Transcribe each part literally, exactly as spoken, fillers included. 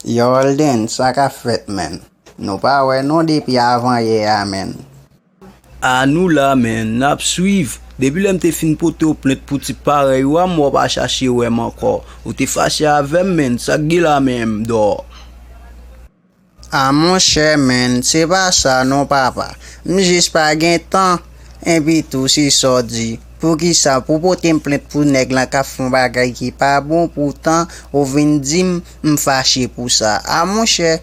Yo Holden, sa k ap fèt, menn? Nou pa wè non depi avan yè a, menn. A nou la, menn, n ap swiv. Depi lè m te fin pote w plent pou tip parèy ou a, m wè w pa chache wè m ankò. Ou te fache avè m, menn, sa k gen la menm, dò? A monchè, menn, se pa sa non, papa. M jis pa gen tan. Epi tou, se sa w di. Poukisa pou pote m plent pou nèg lan k ap fè yon bagay ki pa bon, poutan ou vin di m m fache pou sa? A monchè,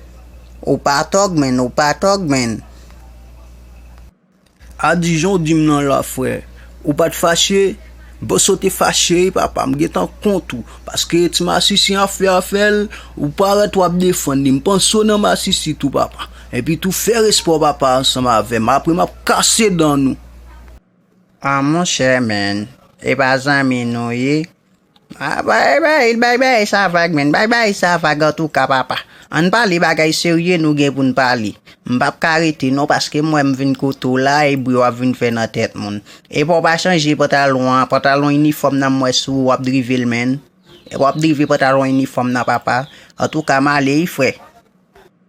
ou pa tòg, menn, ou pa tòg, menn. A di jan w di m nan la, frè. Ou pa t fache? M panse w te fache, wi, papa. M gentan kont ou. Paske ti masisi an fè afè l, ou parèt w ap defann li. M panse w nan masisi tou, papa. Epi tou, fè respè w, papa, ansanm avè m. Apre, m ap kase dan nou. A monchè, menn. E pa zanmi nou ye? A, bay, bay, bay, bay sa vag, menn. Bay, bay sa vag, antouka, papa. Ann pale bagay serye nou gen pou n pale. M p ap ka rete non, paske m wè m vin kote w la, e bri w ap vin fè nan tèt moun. Epa w pa chanje pantalon an, pantalon inifòm nan m wè sou ou, w ap drive l, menn. Epa w ap drive pantalon inifòm nan, papa. Antouka, m ale wi, frè.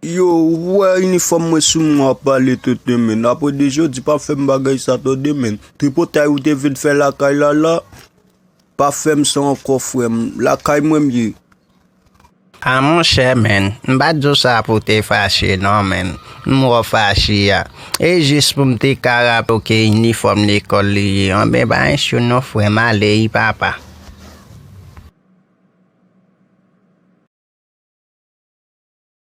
Yo, ou wè inifòm mwen sou mwen w ap pale tout de menn. Apre de jodi, pa fè m bagay sa tande menn. Tripotay ou te vin fè lakay la la, pa fè m sa ankò, frè m. Lakay mwen m ye. A monchè, menn, m pa t di w sa pou w te fache non, menn. M wè w fache a. E jis pou m te ka raple w ke inifòm lekòl li ye. Anben, pa ensi w non, frè m, ale wi, papa.